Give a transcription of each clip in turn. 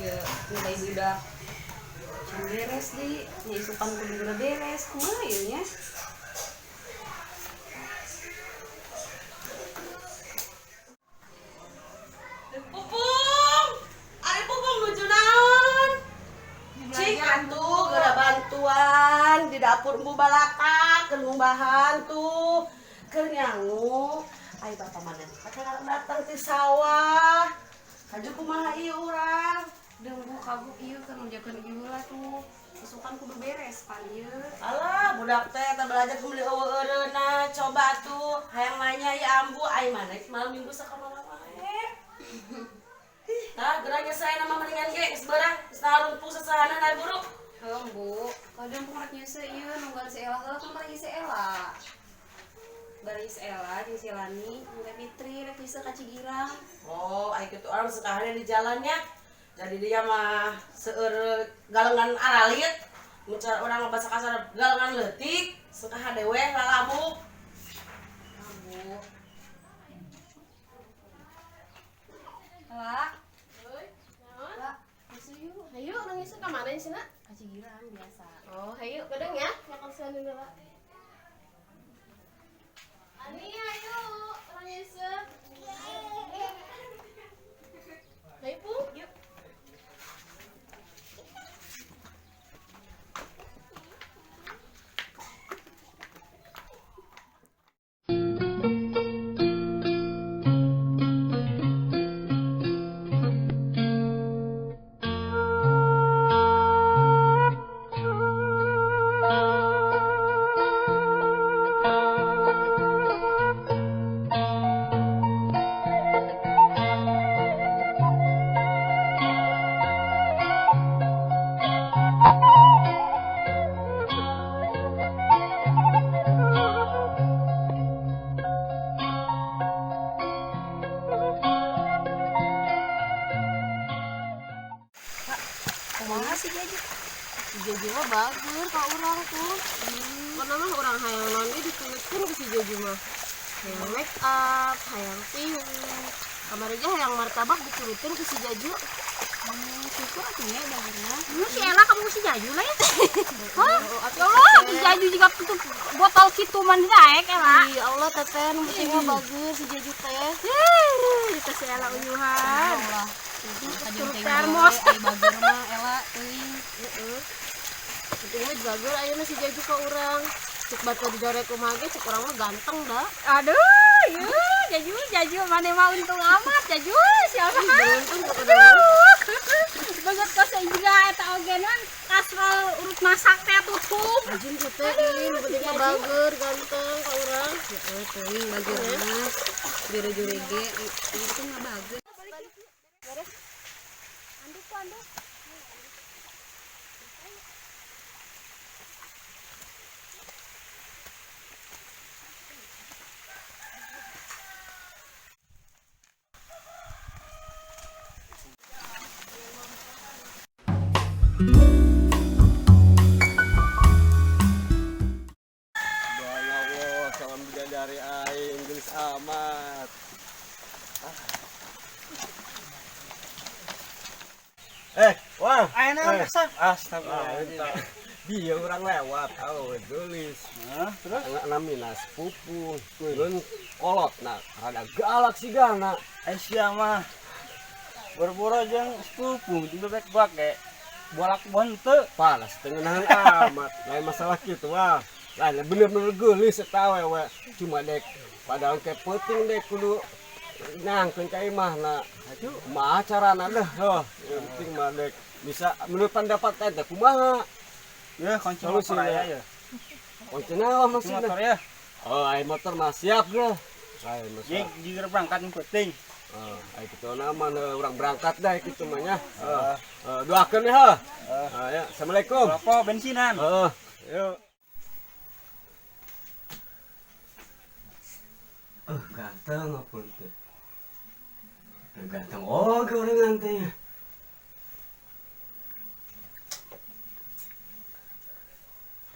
Ieu minta budak. Can beres di, nya isukan kudu geura beres, kumaha ieu nya? Pupung! Ari Pupung nuju naon? Cik atuh geura bantuan di dapur embu balatak keur ngumbahan tuh. Keur nyangu. Ai bapak mana teh datang ti sawah. Kaju kumaha ieu urang? Deung kabuk ieu keur ngerjakeun ieu lah tuh. Isukan kudu beres pan ieu. Alah budak teh teh belajar kumaha eueureuna coba tuh hayang nanya ieu ambu ai mana malam minggu sakamana wae. Tah geura saya nama mendingan ge geus beurang geus narumpu sasahana na buruk. Heuh Bu, kalau dia rek nyeuseut ieu nungguan si Ella heula kan bari si Ella. Bari si Ella jeung si Lani, jeung Teh Fitri rek nyeuseut ka Cigirang. Oh, ai kitu orang sekaharnya di jalannya. Jadi dia mah seueur galengan aralit, mun cara urang mah basa kasar galengan leutik, sekaha dewe lalabuk. Ambu. Ela. Euy, naon? Ela, nyeuseut yuk. Hayu urang nyeuseut ka mana nyeuseutna? Ka Cigirang biasa. Oh, hayu kadang ya, nyakal sana heula. Ani, hayu urang nyeuseut. Hayu, Pung. Yuk. Kumaha sih Jaju? Si Jaju mah bagus ka urang tuh. Karena mah urang hayang naon ge ditulutkeun ku si Jaju mah. Hayang make up, hayang tiung. Kamari ge hayang martabak diturutkeun ku si Jaju. Syukur atuh nya bagurna. Si Ella kamu si Jaju lah ya. Hah? Atuh Ya Allah, si Jaju juga tutup botol kitu mah daek Ella. Ya Allah teteh, nu penting mah bagus si Jaju teh. Yeay, itu si Ella uyuhan. Allah. Turut termos. Ai bager mah Ella teuing. Heeh. Penting mah bagus ayeuna si Jaju ka urang. Cek batu didorek kumaha ge cek urang mah ganteng da. Aduh, yuh, Jaju, Jaju mana mah untung amat Jaju, siapa? Beruntung pokoknya. Banget kos juga eta oge non kasrol urut masak teh tutup. Rajin teteh ini, nu penting mah bager, ganteng ka urang. Heeh, teuing bager mah. Jure-jure ge itu mah bager. Anduk ku anduk. Subhanallah, salam bidadari aing geus amat. Wah, Ayo naon kasar? Astagfirullahaladzim. Dia orang lewat, oh gelis. Hah, terus? Namina sepupu, turun kolot nah, rada galak sih gana. Sia mah boro-boro jeung sepupu, di bebek gua ge bolak bonte. Panas tengenahan amat, lain masalah gitu wah. Lain bener-bener gelis eta awewe. Cuma dek padahal ke peuting dek kudu nangkeun ka imah na. Aduh, kumaha carana deh, heuh. Yang penting mah dek bisa menurut pendapat teh kumaha? Ya, kunci motor aya ya. Kunci naon Kunci maksudna? motor ya. Oh, ai motor mah siap deh. Ai mah Jig siap. jig berangkat nu penting. Oh, ai kitu na mah urang berangkat dah kitu mah nya. Heeh. Doakeun ya heuh. Ya, assalamualaikum. Rokok bensinan. Heeh. Yuk. Ganteng apa teh? Ganteng oge urang gantengnya.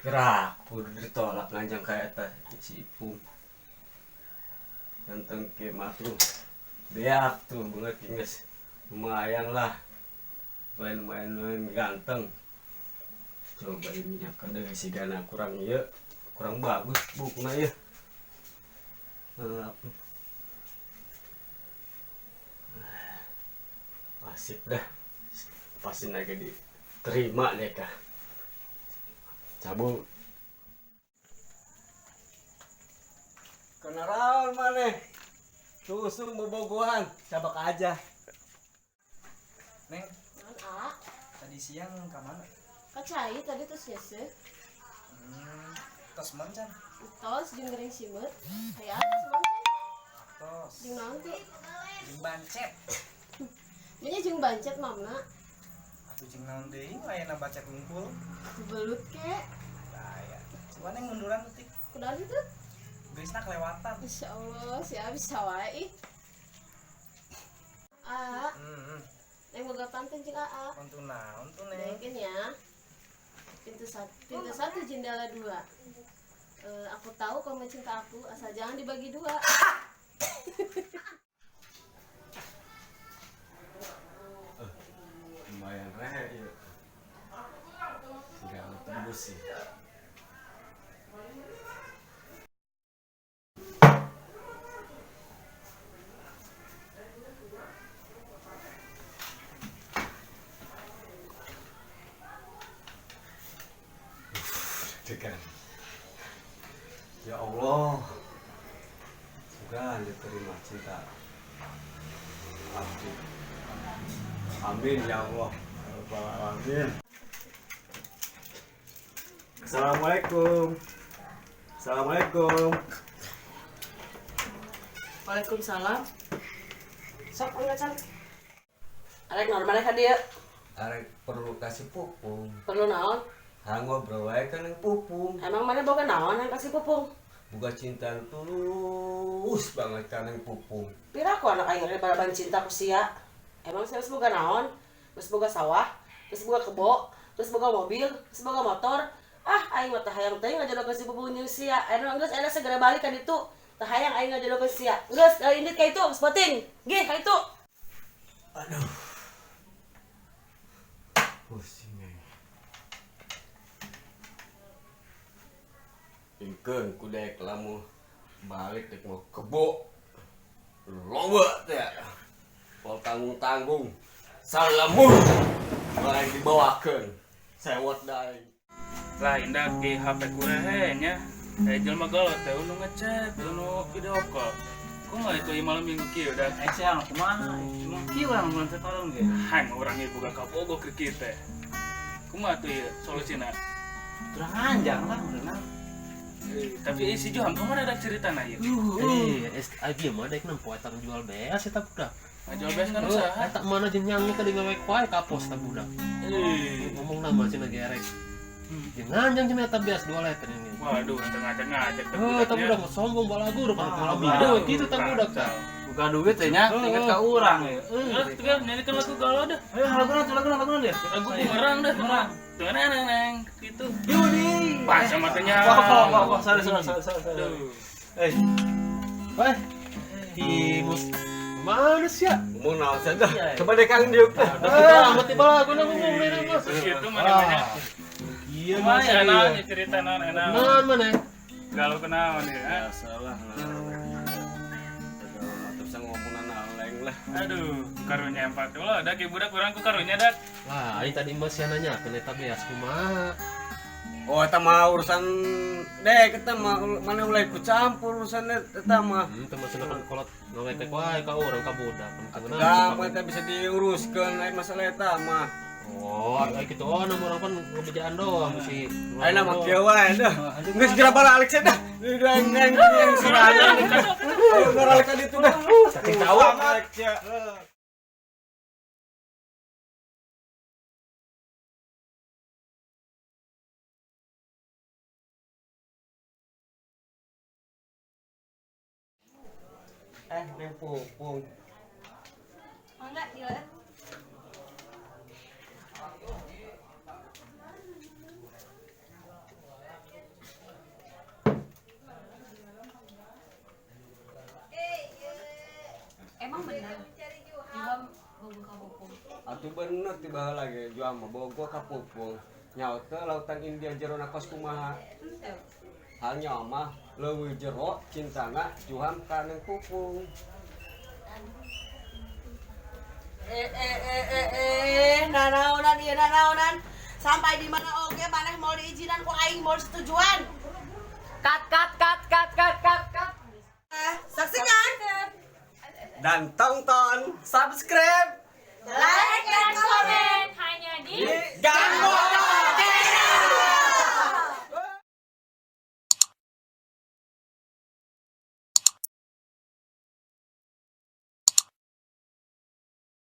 Gerak, kudu ditolak nganjang ka eta si Ipung. Ganteng ke mah tuh. Beak tuh banget geus. Lumayan lah. Main-main ganteng. Coba ini kan dari si Gana kurang ya, kurang bagus bukna ya. Apa? Asik dah. Pasti naga diterima deh kah. Cabut. Kenaraon maneh? Susu bobogohan, cabak aja. Neng, tadi siang ke mana? Ka cai tadi tos nyeseh. Tos mancan. Tos jeung goreng simeut. Aya tos mancan. Tos. Jeung naon tuh? Jeung bancet. Nya jeung bancet mamna. Atuh jeung naon deui lain bacet ngumpul. Atuh belut ke. Aya. Cuman yang munduran detik. Kunaon itu? Geusna kelewatan. Insyaallah siap bisa wae ih. Ah. Neng boga pantun jeung Aa. Pantun naon tuh Neng? Nengkeun ya. Pintu satu jendela dua. Aku tahu kamu cinta aku, asal jangan dibagi dua. Lumayan rehe ya. Enggak tembus sih. Ya Allah, semoga diterima cinta aku. Amin ya Allah. Amin. Assalamualaikum. Assalamualaikum. Waalaikumsalam. Sok enggak can. Arek naon maneh ka dieu? Arek perlu kasih pupung. Perlu naon? Ha ngobrol wae kan yang pupung. Emang mana boga naon yang kasih pupung? Boga cinta tulus banget kan yang pupung. Pira ku anak aing rek balaban cinta ku sia. Emang sia geus boga naon? Geus boga sawah, geus boga kebo, geus boga mobil, geus boga motor. Ah, aing mah teu hayang teuing ngajodohkeun si pupung jeung sia. Ayeuna geus ayeuna segera balik ka ditu. Teu hayang aing ngajodohkeun sia. Geus indit ka itu, geus penting. Gih ka itu. Aduh. Pusing aing. Ingkeun ku dek lamun balik dek mau kebo loba teh pol tanggung-tanggung salamur barang dibawakeun sewot daeng lah indah di HP ku rehe nya jelema galau teh nu ngechat nu video call kumaha itu ieu malam minggu kieu da siang kumaha emang kieu urang mun teh tolong ge hayang urang ieu boga kabogoh keur kieu teh kumaha tuh ieu solusina urang anjang lah urang. Tapi si Johan kemana ada cerita na ieu? Abi mah daek nempo eta jual beas eta budak. Jual beas kan usaha. Eta mana jeung nyanyi tadi ngawek wae kapos eta budak. Ngomong nama cenah gerek. Jeung nganjang cenah eta beas 2 liter ini. Waduh, ngajak-ngajak eta budak. Eta budak sombong balagur kan pola video kitu eta budak tah. Buka duit teh nya, inget ka urang ya. Tuh kan nyanyikan lagu galau dah. Ayo lagu deh. Lagu bumerang dah. Bumerang. Tuh neng gitu. Yudi. Pas sama tehnya. Wah, sorry. Wah. Timus. Mana sih ya? Ngomong naon saja. Coba deh Kang diuk teh. Amat tiba lagu ngomong deui mah. Gitu mana-mana. Iya, mah enak cerita naon enak. Naon maneh? Galau kunaon ya? Salah lah. Bisa ngomong naleng lah. Aduh, karunya empat ulah dak ieu budak urang ku karunya dak. Lah, aing tadi mah sia nanya keun eta beas kumaha. Oh, eta mah urusan dek eta mah mana ulah ikut campur urusan eta mah. Teu maksudna kan kolot ngawek wae ka urang ka budak. Atuh mah eta bisa diuruskeun lain masalah eta mah. Oh, kayak gitu. Oh, nama orang kan ngebejaan doang sih. Ayo nama kieu wae dah. Geus geura balik dah. Neng yang suraya. Ayo balik ka ditu dah. Saking tahu. Neng pupung. Mangga dileut. Emang benar Juham Bogoh ka Pupung. Atuh bener ti baheula ge Juang mah bogoh ka Pupung. Nyaho teu lautan India jerona kos kumaha? Henteu. Hal nyaho mah leuwih jero cintana Juham ka Neng Pupung. Eh eh eh eh eh, nanaonan ieu nanaonan. Sampai di mana oge maneh mau diizinan ku aing mau setujuan. Cut cut cut cut cut cut cut. Eh, saksikan, Dan tonton, subscribe like Dan komen hanya di Ganggu.